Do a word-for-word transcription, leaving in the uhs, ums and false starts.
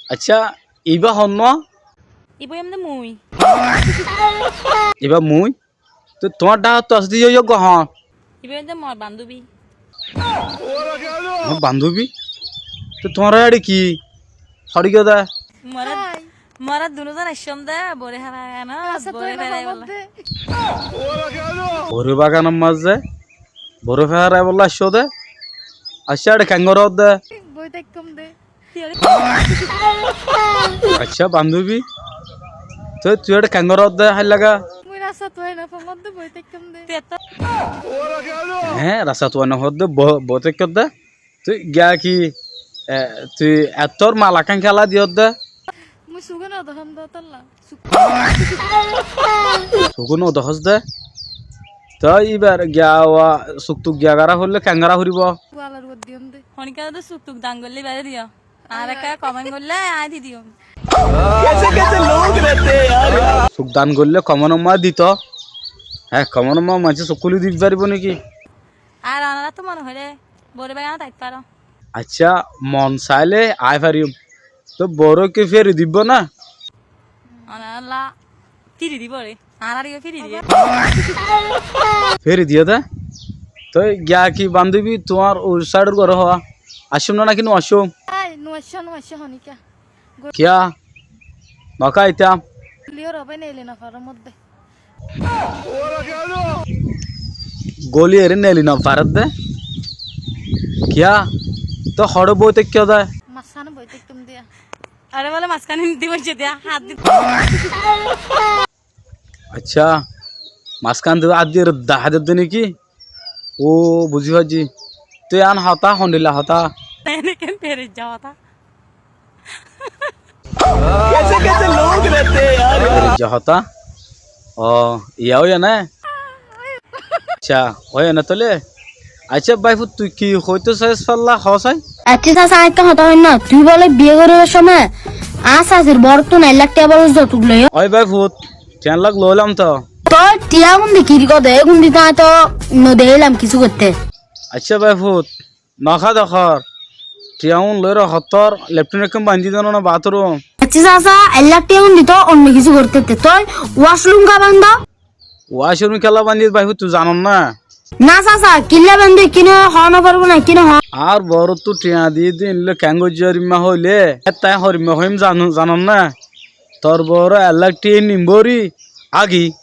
Accá, ibá honnúa? Ibá yó de mui. Ibá mui? Tói tuáñr dhákottu asé de yó yó gohón? Ibá yó de mor bandóbi. Mor bandóbi? Tói tuáñr eçé ki? Hoçé giyó de? Mora, mora dunúzon aiccóm de, boru fera gana, boru fera bolla. Boru baganor mazé boru fera bolla aiccó de? Accá, eçé keén goródde? Boi táikkóm de. Accá, bandóbi, tói tui eçé keén goródde háillaga? Mui rasta tuwai no fóngódde boi táikkóm de. Eé, rasta tuwai no fóngódde bo-, boi táikkódde? Tui giya ki, e, tui ettór mal ekkán kéla diyódde? Mui sukó no dehóm de tolla. Sukó no dehós de? Tói íbar giya wa suk tuk giya gará foillé keén gará foribó? Walar uore diyóm de. Honikka de suk tuk dan goillé íbaré diyo. Ar ekká komen goillé añí di diyum. Suk dan goillé komenor mazé dito. Hé, komenor mazé maincé suk kúli di faribó né ki? Ar onorá tó mone hoilé boru baganot aái faro. Accá, mon sailé aái fariyum. Tói boru ki feri dibó ná? Onorá feri dibó re. Añára yó feri diyé. Feri diyé de? Tói giya ki bandóbi tuáñr oi sáidor góre hoó. Aiccúm ná náki no aiccúm? Ai, no aiccó, no aiccó honikka. Kiyá? Noká aitám? Goli eré neeli no farédde? Kiyá? Tói hoçé boi táikkó de? Mazkáne boi táikkóm de. Aré bóle mazkáne niti boiccé de, hát di. Accá, mazkán de áddi dahá de né ki? Ó, buzí faijjí. Tói yián hotá, hondilla hotá? Ene ken bereijja hotá. Bereijja hotá? Ó, yián óiye né? Accá, óiye né tóile? Accá, báifut, tui ki hoitó saís falla, hoó sai? Accá, sasa, aññí ekkán hotá hoóir ná, tui bóle biyé goríbar cómot añár sasir borottún ek lak tiya bóle zoutuk loiyós. Ói báifut, tiya ek lak loilam toó. Tói tiya gún di ki gorí de, égún di tó aññí tó no dekílam kissú goitté. Accá báifut, nohá de hoór, tiya gún loiré hottór leftrin ekkán baindí dóna ná bathrúm. Accá sasa, ek lak tiya gún di tó onno kissú goitté, tói washroom ká baindó? Washroom kiyólla baindí báifut tui zanos ná? Ná sasa, kiyólla baindí kine hoó no faribó ná kine hoó. Añár borottú tiya di dí inle keén goijjé horimma hoilé, ettái horimma hoiyum zano-, zanos ná? Tor boro ek lak tiya nim bóri agi.